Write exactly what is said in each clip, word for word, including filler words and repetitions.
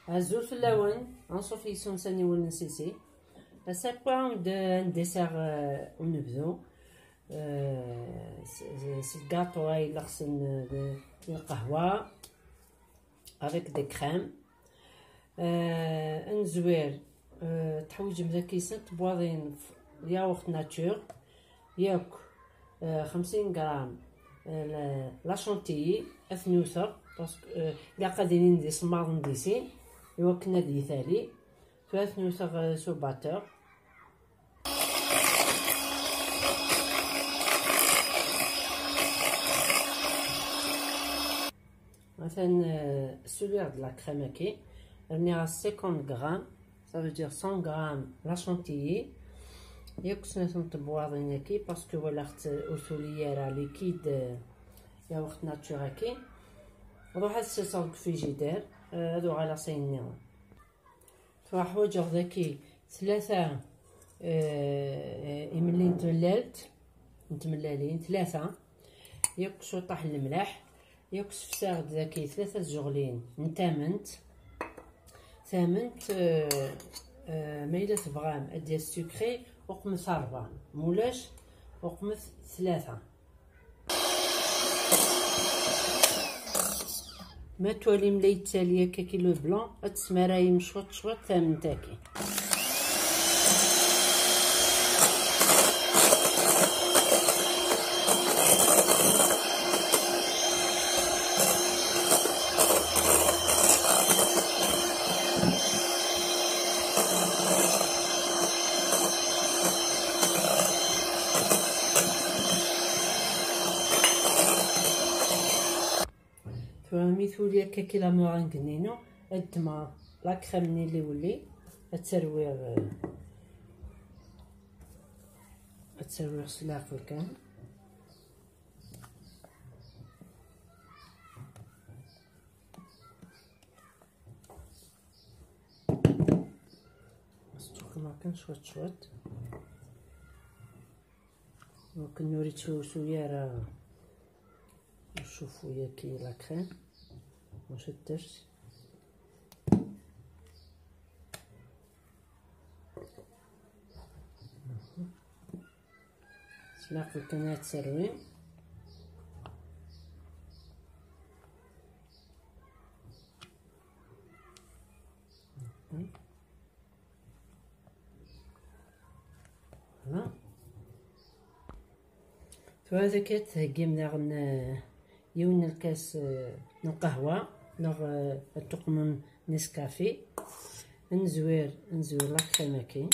Azul fell-awen, anṣuf yis-wen s aniwel n Sisi. Ass-a, quoi, d un dessert, euh, unebdu. Euh, s, s, s gâteau ay la xsen de, de lqahwa avec des crèmes. Euh, ad nezwir, euh, teḥwiǧem daki snat tebwaḍin n yaourt nature, yakk, euh, xemsin gram, euh, la, la chantilly, ad ten-wteɣ, parce que, euh, ilaq ad ilin d isemmaḍen di sin, iwakken ad yitali. Tura ad ten-wteɣ, euh, s ubatteur. Atan, euh, suliɣ-d la crème-agi, rniɣ-as cinquante grammes, ça veut dire cent grammes la chantilly. Yakk snat n tebwaḍin-agi, parce que walaɣ-tt ur tuli ara liquide, euh, yaourt nature-agi. Ruḥ ad serseɣ deg frigidaire, euh, ad uɣaleɣ s ayen nniḍen. Tura ḥwaǧeɣ daki tlata, eh, imelli n tmellalt, n tmellalin, tlata, yakk cuṭaḥ n lemlaḥ, yakk sefsaɣ-d daki tlata tzuɣlin n tament. Tament, eh, eh, ma yella tebɣam ad d-yas sucré, uqmet ṛebɛa, mulac uqmet tlata. Ma twalim la yettali akka ki le blanc, ad tesmarayem cwiṭ cwiṭ tament-agi. Tura mi tuli akka ki la meringue-nni-inu, ad ddmeɣ la crème-nni n lwelli, ad tt-rwiɣ, eh, ad tt-rwiɣ s leɛqel kan. Ad tt-ḥukmeɣ kan cwiṭ cwiṭ. Akken ur yettḥusu ara ucuffu-yagi la crème, maca dders. S leɛqel kan ad terwim. Voilà. Tura ad k-d-theggim daɣen, eh, yiwen n lkas, eh, n lqahwa, neɣ, eh, ad tuqmem Nescafé. Ad nezwir, ad nezwir la crème-agi.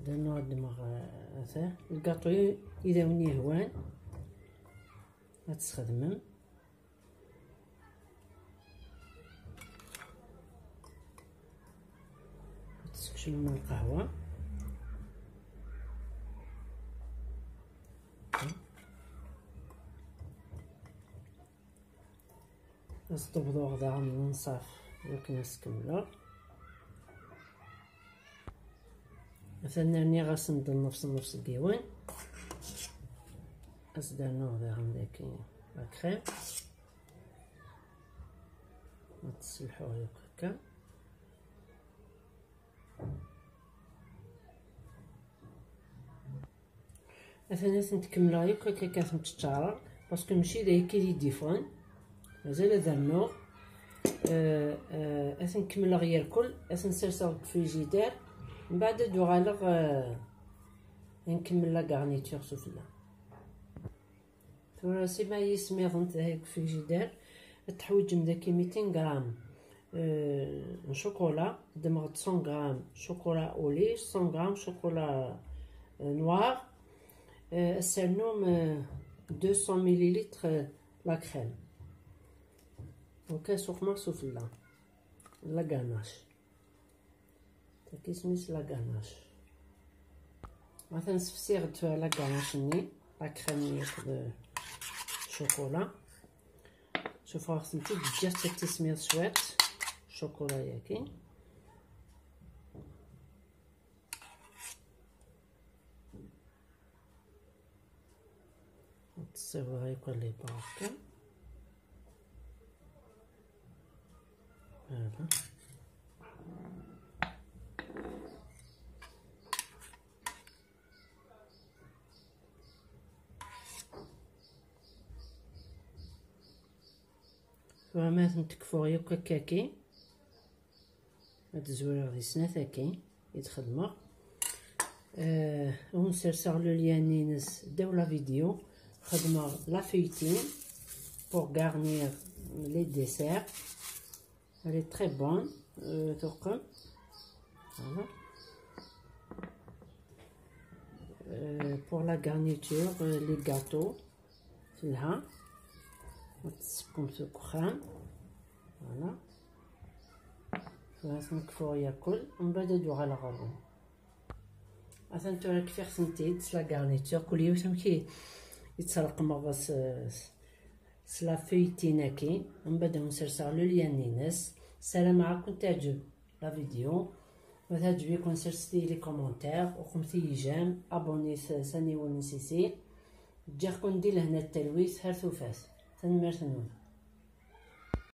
Ad nuɣ ad d-mɣ, eh, ata lgaṭu i d awen-yehwan. Ad tesxedmem. Ad tsekcmem lqahwa. Ad s-d-bḍuɣ daɣen unṣaf akken ad s-kemmleɣ. Atan rniɣ-asen-d nnefs nnefs n yiwen. Ad s-d-rnuɣ daɣen daki la crème. Ad tt-sselḥuɣ yakk akka. Atan ad tent-kemmleɣ yakk akka, akka ad tent-ččareɣ, parce que mačči d ayagi i d-yeffɣen. Mazal ad rnuɣ. Euh, euh, ad ten-kemmleɣ yerkul, ad ten-serseɣ deg frigidaire. Mbeɛd ad uɣaleɣ, euh, ad nkemmel la garniture sufella. Tura sima yismiḍent deg frigidaire, ad teḥwiǧem daki mitin gram, euh, n chocolat, ddmeɣ-d cent grammes chocolat au lait, cent grammes chocolat, euh, noir, euh, ad ternum, euh, deux cents millilitres, euh, la crème. Donc, ad suqmeɣ sufella. La ganache. Tagi isem-is la ganache. Atan sefsiɣ-d la ganache-nni, la crème-nni akked ccukula. Sufɣeɣ-tent-id, ǧǧiɣ-tt ad tismiḍ cwiṭ, ccukula-yagi. Ad tessiweḍ akk les bords. Voilà. Tura ma tent-kfuɣ yakk akkaki, ad d-zwireɣ di snat-agi i d-xedmeɣ. Euh, ad wen-serseɣ le lien-ines ddaw la vidéo. Xedmeɣ la feuilletine pour garnir les desserts. Elle est très bonne, euh, tuqem. Voilà. Euh, pour la garniture, euh, les gâteaux. Telha. Ad tsekkum deg uxxam. Voilà. Tura ad ten-kfuɣ yakk, mbeɛd ad uɣaleɣ ɣer-wen. Atan tura kfiɣ-tent-id s la garniture, kul yiwet amek i, i tt-reqqmeɣ s, s, s la feuilletine-agi, mbeɛd ad wen-serseɣ le lien-ines. Ssarameɣ ad ken-teɛǧeb la vidéo. Ma teɛǧeb-iken, serset-iyi les commentaires, uqmet-iyi j'aime, abonnez s aniwel n Sisi. Ǧǧiɣ-ken di lehna d talwit, ar tufat. Tanemmirt-nwen.